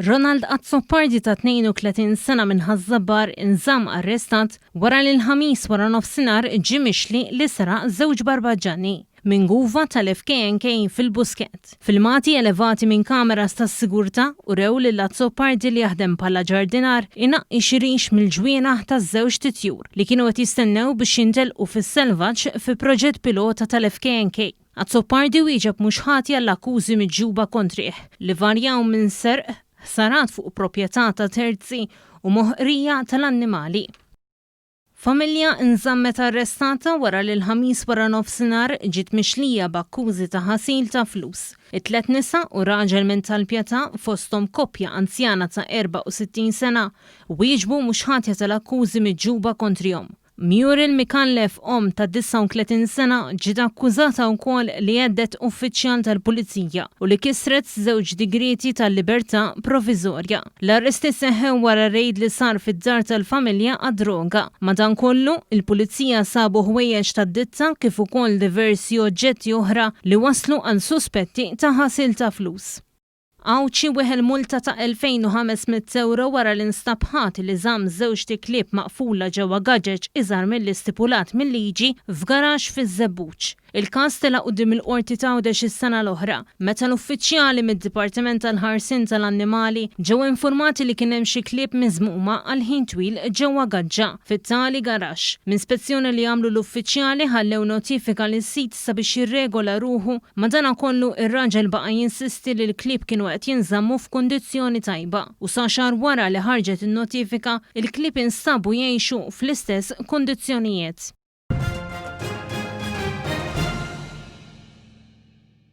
Ronald Azzopardi ta' 32 sena minn Ħaż-Żabbar inżamm arrestat wara li l-Ħamis waranofsinhar ġie mixli li seraq żewġ barbaġġani minn guva tal-FKNK fil-Buskett. Filmati elevati minn kameras tas-sigurtà urew lil Azzopardi li jaħdem bħala ġardinar inaqqi xi rix mill-ġwienaħ taż-żewġt itjur li kienu qed jistennew biex jintelqu fis-selvaġġ fi proġett pilota tal-FKNK. Azzopardi wieġeb mhux ħati għall-akkużi miġjuba kontrih, li varjaw minn serq, ħsarat fuq proprjetà ta' terzi u moħqrija tal-annimali. Familja nżammet arrestata wara li l-Ħamis waranofsinhar ġiet mixlija b'akkużi ta' ħasil ta' flus. It-tliet nisa u raġel minn Tal-Pietà, fosthom koppja anzjana ta' 64 sena, wieġbu mhux ħatja tal-akkużi miġjuba kontrihom. Muriel Micallef, omm ta' 39 sena, ġiet akkużata wkoll li għeddet uffiċjal tal-Pulizija u li kisret żewġ digrieti ta' libertà proviżorja. L-arresti seħħew wara rejd li sar fid-dar tal-familja għad-droga. Madankollu, il-Pulizija sabu ħwejjeġ tad-ditta kif ukoll diversi oġġetti oħra li wasslu għal suspetti ta' ħasil ta' flus. Għawdxi weħel multa ta' 2,500 ewro wara li nstab ħati li żamm żewġt iklieb maqfula ġewwa gaġeġ iżgħar milli stipulat mil-liġi f'garaxx fiż-Żebbuġ. Il-każ tela' quddiem il-Qorti t'Għawdex is-sena l-oħra, meta l-uffiċjali mid-Dipartiment tal-Ħarsien tal-Annimali ġew infurmati li kien hemm xi klieb miżmuma għal ħin twil ġewwa gaġġa fit-tali garaxx. Minn spezzjoni li għamlu l-uffiċjali ħallew notifika lis-sid sabiex jirregola ruħu Madanakollu, ir-raġel baqa' jinsisti li l-klieb kienu qed jinżammu f'kundizzjoni tajba u sa xahar wara li ħarġet in-notifika, il-klieb instabu jgħixu fl-istess kundizzjonijiet.